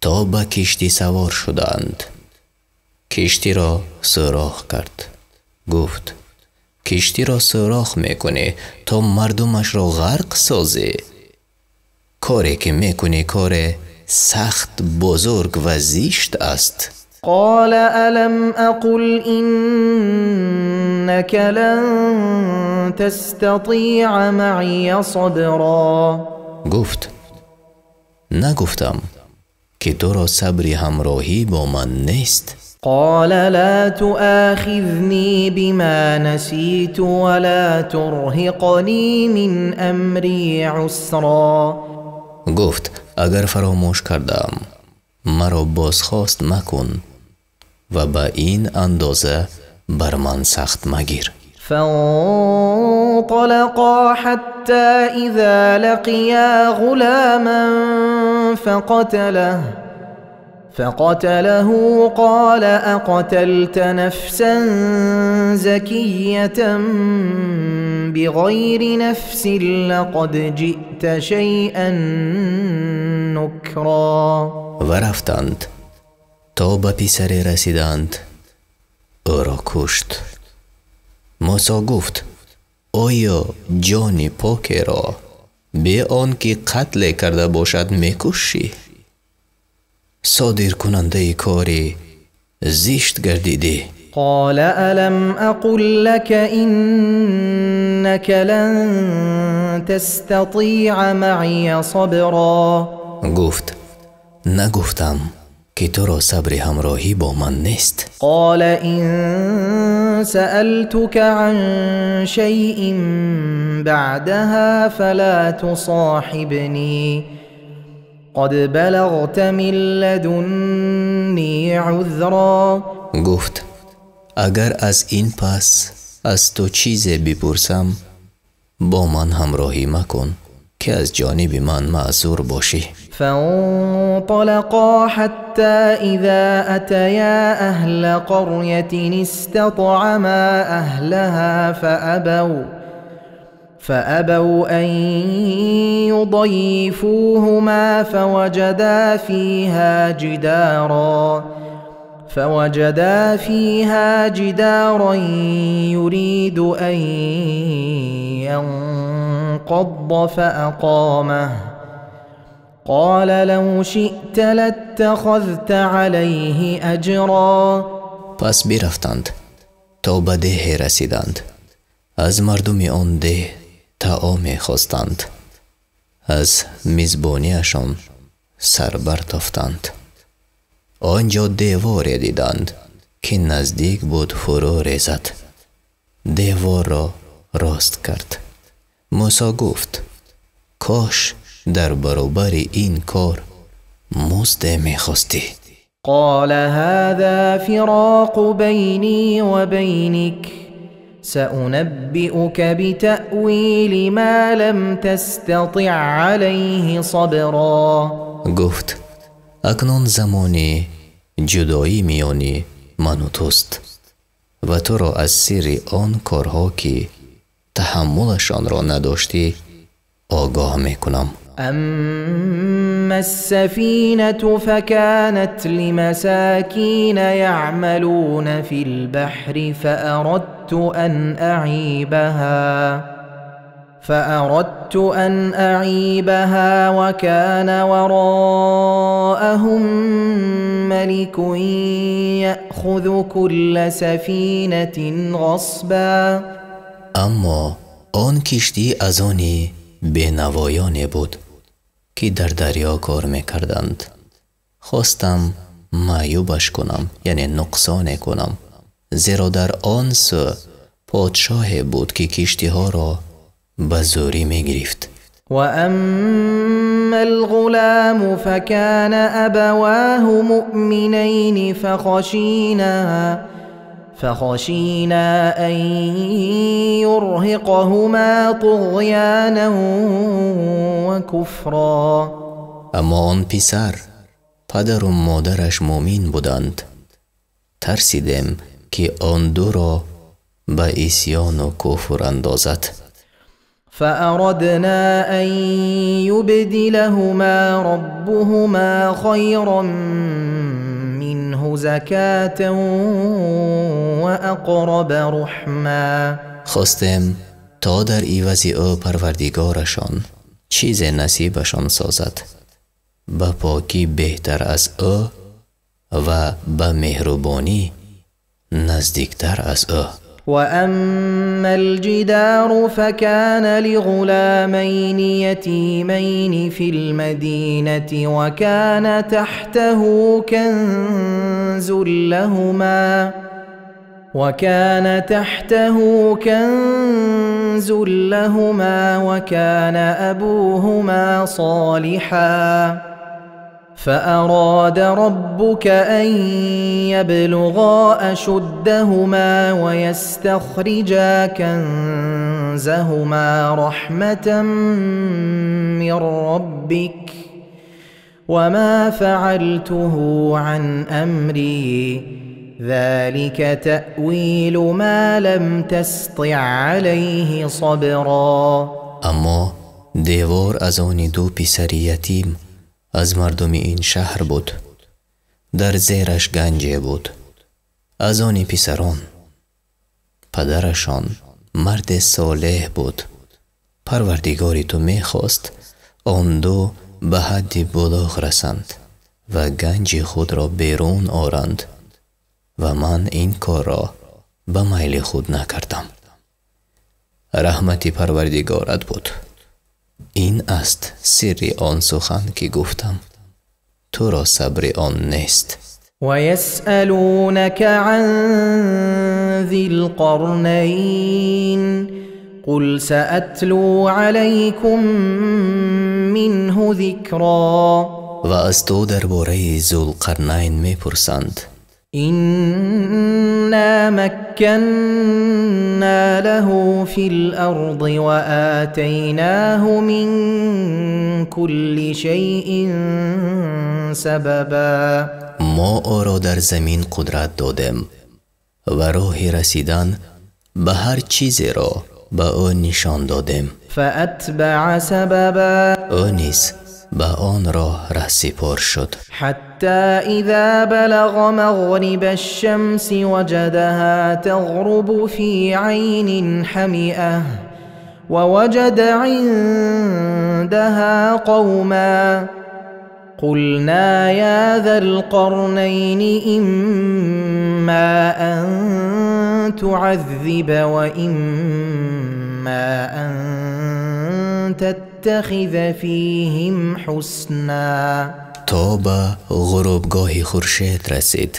то ба киштӣ савор шуданд. Киштиро сӯрох кард. Гуфт: киштиро сӯрох мекунӣ, то мардумашро ғарқ созӣ? Коре ки мекунӣ, коре сахт бузург ва зишт аст. قال ألم أقل إنك لن تستطيع معي صبرا. Гуфт: нагуфтам ки туро сабри ҳамроҳӣ бо ман нест? قال لا تؤاخذني بما نسيت ولا ترهقني من أمري عسرا. Гуфт: агар фаромӯш кардам, маро бозхост макун ва ба ин андоза бар ман сахт магир. فانطلقا حتى إذا لقيا غلاما فقتله قال أقتلت نفسا زكية بغير نفس لقد جئت شيئا نكرا. Ва рафтанд, то ба писаре расиданд, ӯро кушт. Мусо гуфт: оё ҷони покеро бе он ки қатле карда бошад мекушӣ? Содиркунандаи кори зишт гардидӣ. قال ألم أقل لك إنك لن تستطيع معي صبرا. Гуфт: нагуфтам ки туро сабри ҳамроҳӣ бо ман нест? قال إن سألتك عن شيء بعدها فلا تصاحبني قد بلغت من لدني عذرا. Гуфт: агар аз ин пас аз ту чизе бипурсам, бо ман ҳамроҳӣ макун, ки аз ҷониби ман маъзур бошӣ. فانطلقا حتى إذا أتيا أهل قرية استطعما أهلها فأبوا أن يضيفوهما فوجدا فيها جدارا يريد أن ينقض فأقامه قال لو شئت لاتخذت عليه أجرا. Пас бирафтанд, то ба деҳе расиданд. Аз мардуми он деҳ таоме хостанд. Аз мизбониашон сар бартофтанд. Он ҷо деворе диданд, ки наздик буд фурӯ резад. Деворро рост кард. Мусо гуфт: кош дар баробари ин кор музде мехостӣ. قال هذا فراق بيني وبينك سأنبئك بتأويل ما لم تستطع عليه صبرا. Гуфт: акнун замони ҷудоӣ миёни ману туст ва туро аз сирри он корҳо, ки таҳаммулашонро надоштӣ, огоҳ мекунам. أما السفينة فكانت لمساكين يعملون في البحر فأردت أن أعيبها وكان وراءهم ملك يأخذ كل سفينة غصبا. Аммо он киштӣ аз они бенавоёне буд, ки дар дарё кор мекарданд. Хостам маъюбаш кунам, яъне нуқсоне кунам, зеро дар он сӯ подшоҳе буд, ки киштиҳоро ба зӯрӣ мегирифт. وأما الغلام فكان أبواه مؤمنين فخشينا أن يرهقهما طغيانا وكفرا. Аммо он писар, падару модараш муъмин буданд. Тарсидем, ки он дуро ба исьёну куфр андозад. فأردنا أن يبدلهما ربهما خيرا منه زكاة وأقرب رحما. Хостем, то дар ивази ӯ парвардигорашон чизе насибашон созад, ба покӣ беҳтар аз ӯ ва ба меҳрубонӣ наздиктар аз ӯ. وأما الجدار فكان لغلامين يتيمين في المدينة وكان تحته كنز لهما وكان أبوهما صالحا فأراد ربك أن يبلغا أشدهما ويستخرجا كنزهما رحمة من ربك وما فعلته عن أمري ذلك تأويل ما لم تسطع عليه صبرا. Аммо девор аз они ду писари ятим аз мардуми ин шаҳр буд. Дар зераш ганҷе буд аз они писарон. Падарашон марде солеҳ буд. Парвардигори ту мехост, он ду ба ҳадди булуғ расанд ва ганҷи худро берун оранд ва ман ин корро ба майли худ накардам. Раҳмати парвардигорат буд. Ин аст сирри он сухан, ки гуфтам. Туро сабри он нест. ويسألونك عن ذي القرنين قل سأتلو عليكم منه ذكرا. Ва аз ту дар бораи Зулқарнайн мепурсанд. إنا مكنا له في الأرض وآتيناه من كل شيء سببا. Мо ӯро дар замин қудрат додем ва роҳи расидан ба ҳар чизеро ба ӯ нишон додем. فأتبع سببا. Ӯ низ ба он роҳ раҳсипор шуд. حتى إذا بلغ مغرب الشمس وجدها تغرب في عين حمئة ووجد عندها قوما قلنا يا ذا القرنين إما أن تعذب وإما أن تتخذ فيهم حسنا. То ба ғурубгоҳи хуршед расид,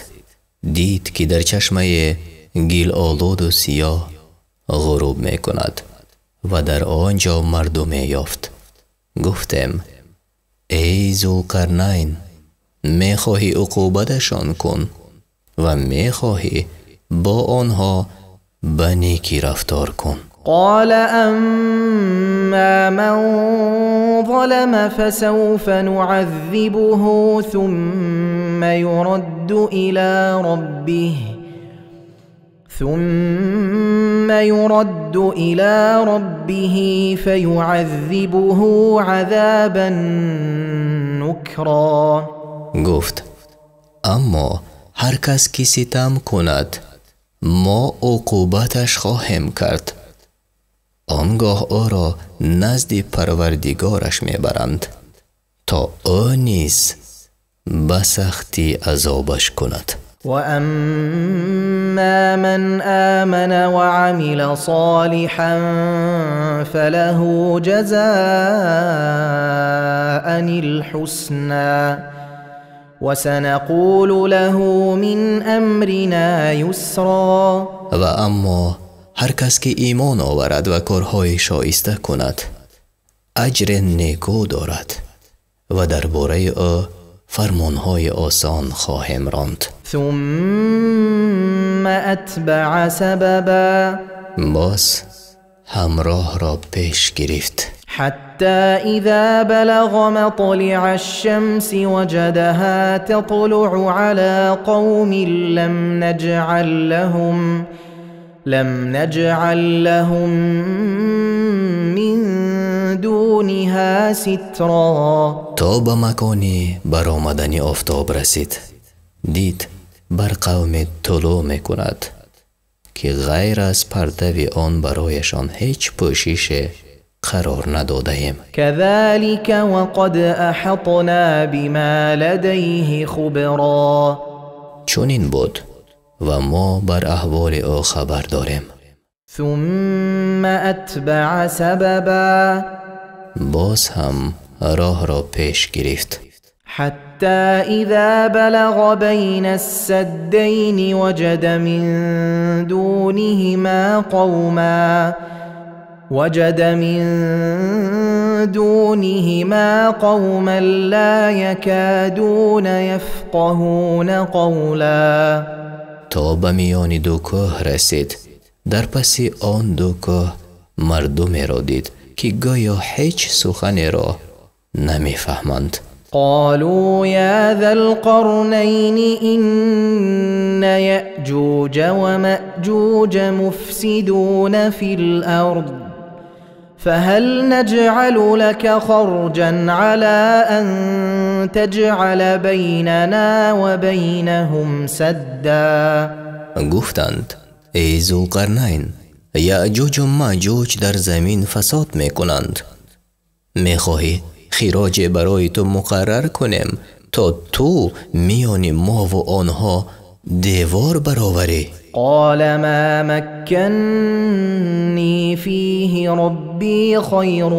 дид, ки дар чашмаи гилолуду сиёҳ ғуруб мекунад ва дар он ҷо мардуме ёфт. Гуфтем: эй Зулқарнайн, Мехоҳӣ уқубаташон кун ва мехоҳӣ бо онҳо ба некӣ рафтор кун. قال أما من ظلم فسوف نعذبه ثم يرد إلى ربه فيعذبه عذابا نكرا. گفت аммо ҳар кас ки ситам кунад, мо уқубаташ хоҳем кард. Он гоҳ ӯро назди Парвардигораш мебаранд, то ӯ низ ба сахтӣ азобаш кунад. وأما من آمن وعمل صالحا فله جزاء الحسنى وسنقول له من أمرنا يسرا. Ва аммо ҳар кас ки имон оварад ва корҳои шоиста кунад, аҷри некӯ дорад ва дар бораи ӯ фармонҳои осон хоҳем ронд. ثم أتبع سببا. Боз ҳамроҳро пеш гирифт. حتى إذا بلغ مطلع الشمس وجدها تطلع على قوم لم نجعل لهم من دونها سترا. То ба макони баромадани офтоб расид, дид бар қавме тулӯъ мекунад, ки ғайр аз партави он барояшон ҳеҷ пӯшише қарор надодаем. كذلك وقد أحطنا بما لديه خبرا. Чунин буд ва мо бар аҳволи ӯ хабар дорем. ثم أتبع سببا. Боз ҳам роҳро пеш гирифт. حتى إذا بلغ بين السدين وجد من دونهما قوما لا يكادون يفقهون قولا. То ба миёни ду кӯҳ расид. Дар паси он ду кӯҳ мардумеро дид, ки гӯё ҳеҷ суханеро намефаҳманд. قالوا يا ذا القرنين إن يأجوج ومأجوج مفسدون في الأرض فهل نجعل لك خرجا على أن تجعل بيننا وبينهم سدا. Гуфтанд: эй Зулқарнайн, Яъҷуҷу Маъҷуҷ дар замин фасод мекунанд. Мехоҳӣ хироҷе барои ту муқаррар кунем, то ту миёни мову онҳо девор бароварӣ? قال ما مكني فيه ربي خير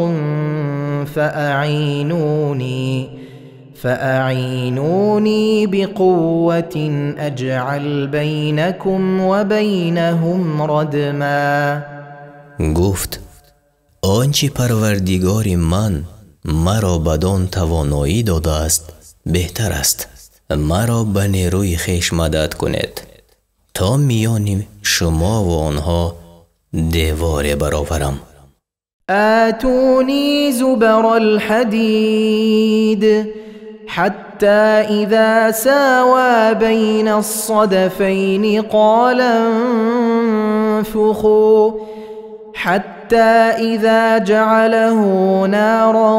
فأعينوني بقوة أجعل بينكم وبينهم ردما. Гуфт: он чи Парвардигори ман маро бадон тавоноӣ додааст, беҳтар аст. Маро ба нерӯи хеш мадад кунед, то миёни шумову онҳо деворе бароварам. آتوني زبر الحديد حتى إذا ساوى بين الصدفين قال انفخوا حتى إذا جعله نارا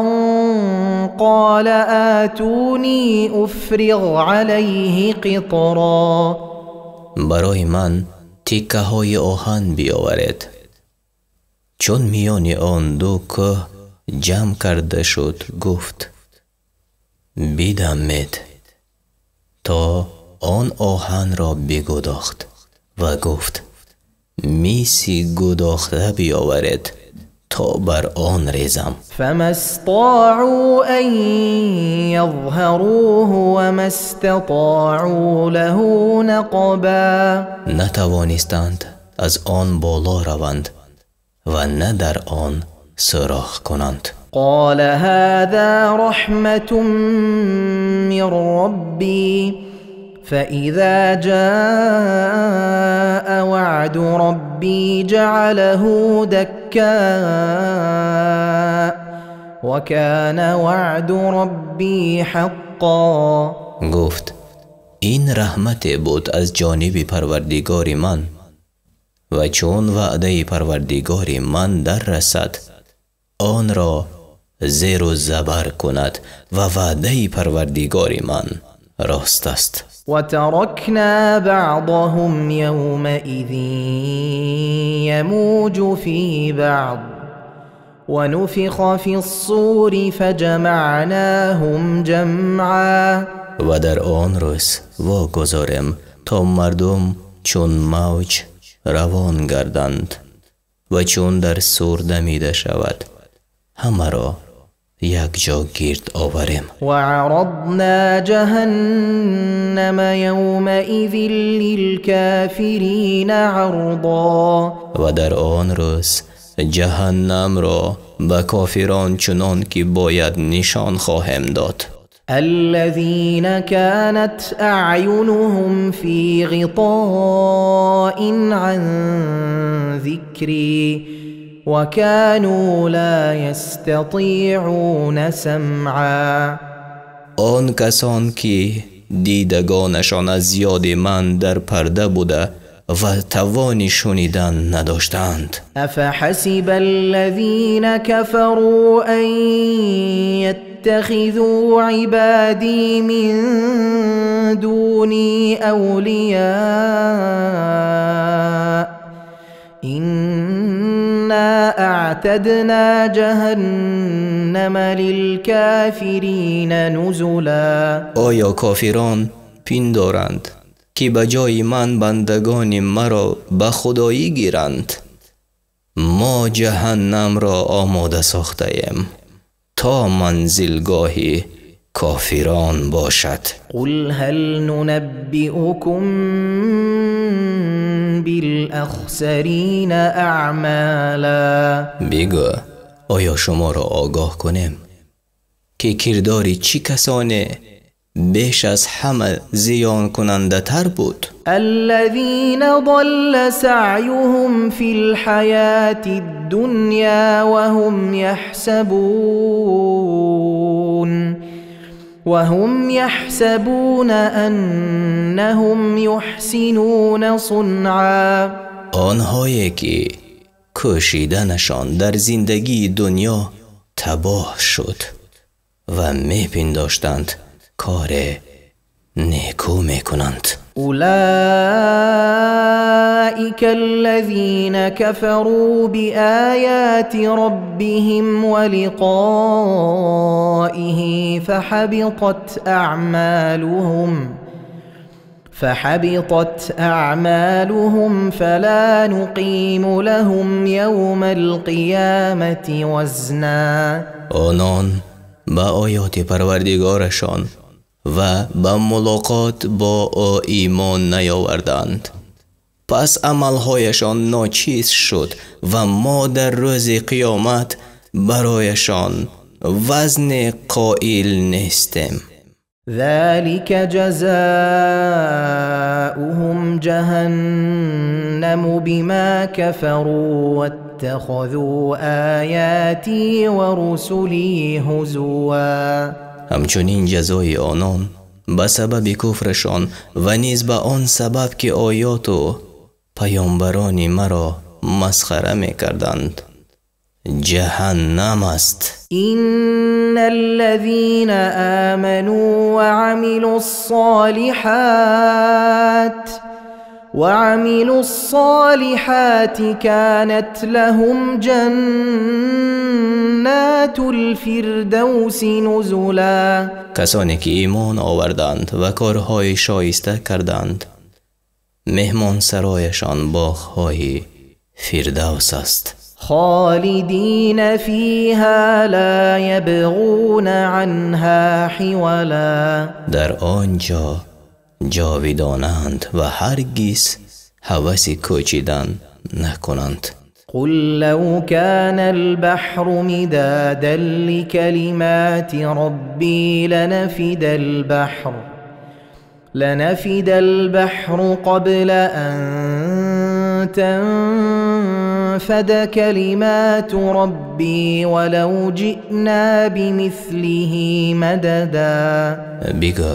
قال آتوني أفرغ عليه قطرا. Барои ман тиккаҳои оҳан биёваред. Чун миёни он ду кӯҳ ҷамъ карда шуд, гуфт: бидамед, то он оҳанро бигудохт ва гуфт: миси гудохта биёваред, то бар он резам. فما استطاعوا أن يظهروه وما استطاعوا له نقبا. Натавонистанд аз он боло раванд ва на дар он сӯрох кунанд. قال هذا رحمة من ربي فإذا جاء وعد ربي جعله دكاء وكان وعد ربي حقا. Гуфт: ин раҳмате буд аз ҷониби Парвардигори ман, ва чун ваъдаи Парвардигори ман дар расад, онро зеру забар кунад, ва ваъдаи Парвардигори ман рост аст. وتركنا بعضهم يومئذ يموج في بعض ونفخ في الصور فجمعناهم جمعا. Ва дар он рӯз вогузорем, то мардум чун мавҷ равон гарданд, ва чун дар сур дамида шавад, ҳамаро якҷо гирд оварем. وعرضنا جهنم يومئذ للكافرين عرضا. Ва дар он рӯз ҷаҳаннамро ба кофирон чунон ки бояд нишон хоҳем дод. الذين كانت أعينهم في غطاء عن ذكري وكانوا لا يستطيعون سمعا. Он касон ки дидагонашон аз ёди ман дар парда буда ва тавони шунидан надоштанд. أفحسب الذين كفروا أن يتخذوا عبادي من دوني أولياء إنا أعتدنا جهنم للكافرين نزلا. Оё кофирон пиндоранд, ки ба ҷои ман бандагони маро ба худоӣ гиранд? Мо ҷаҳаннамро омода сохтаем, то манзилгоҳи кофирон бошад. قل هل ننبئكم بالأخسرين أعمالا. Бигӯ: оё шуморо огоҳ кунем, ки кирдори чӣ касоне беш аз ҳама зиёнкунандатар буд? الذين ضل سعيهم في الحياة الدنيا وهم يحسبون أنهم يحسنون صنعا. Онҳое ки кӯшиданашон дар зиндагии дунё табоҳ шуд ва мепиндоштанд, коре некӯ мекунанд. أولئك الذين كفروا بآيات ربهم ولقائه فحبطت أعمالهم فلا نقيم لهم يوم القيامة وزنا. Онон ба оёти Парвардигорашон ва ба мулоқот бо ӯ имон наёварданд. Пас амалҳояшон ночиз шуд ва мо дар рӯзи қиёмат барояшон вазне қоил нестем. ذلك جزاؤهم جهنم بما كفروا واتخذوا آياتي ورسلي هزوا. Ҳамчунин ҷазои онон ба сабаби куфрашон ва низ ба он сабаб, ки оёту паёмбарони маро масхара мекарданд, ҷаҳаннам аст. إن الذين آمنوا وعملوا الصالحات كانت لهم جنات الفردوس نزلا. Касоне ки имон оварданд ва корҳои шоиста карданд, меҳмонсарояшон боғҳои фирдавс аст. خالدين فيها لا يبغون عنها حولا. Дар он ҷо ҷовидонанд ва ҳаргиз ҳаваси кӯчидан накунанд. قل لو كان البحر مدادا لكلمات ربي لنفد البحر قبل أن تنفد كلمات ربي ولو جئنا بمثله مددا. Бигӯ,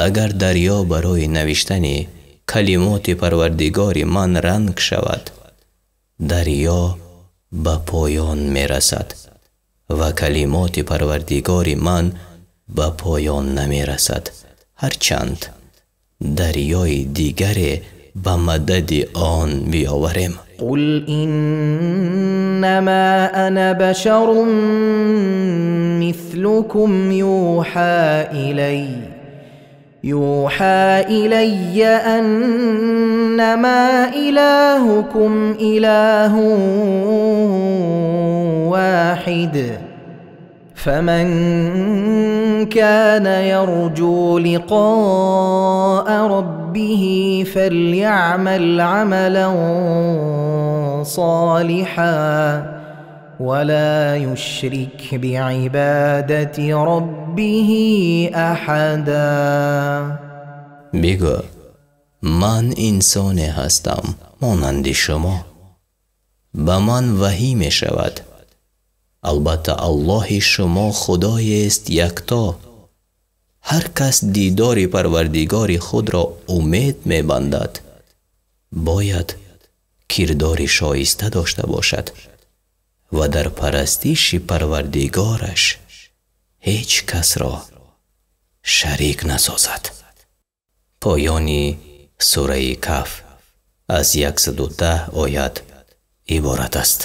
агар дарё барои навиштани калимоти Парвардигори ман ранг шавад, дарё ба поён мерасад ва калимоти Парвардигори ман ба поён намерасад, ҳарчанд дарёи дигаре ба мадади он биёварем. قل إنما أنا بشر مثلكم يوحى إلي أنما إلهكم إله واحد فمن كان يرجو لقاء ربه فليعمل عملا صالحا ولا يشرك بعبادة ربه أحدا. Бигӯ, ман инсоне ҳастам монанди шумо, ба ман ваҳӣ мешавад. Албатта, Аллоҳи шумо Худоест якто. Ҳар кас дидори Парвардигори худро умед мебандад, бояд кирдори шоиста дошта бошад ва дар парастиши Парвардигораш ҳеҷ касро шарик насозад. Поёни сураи Каҳф аз 110 оят иборат аст.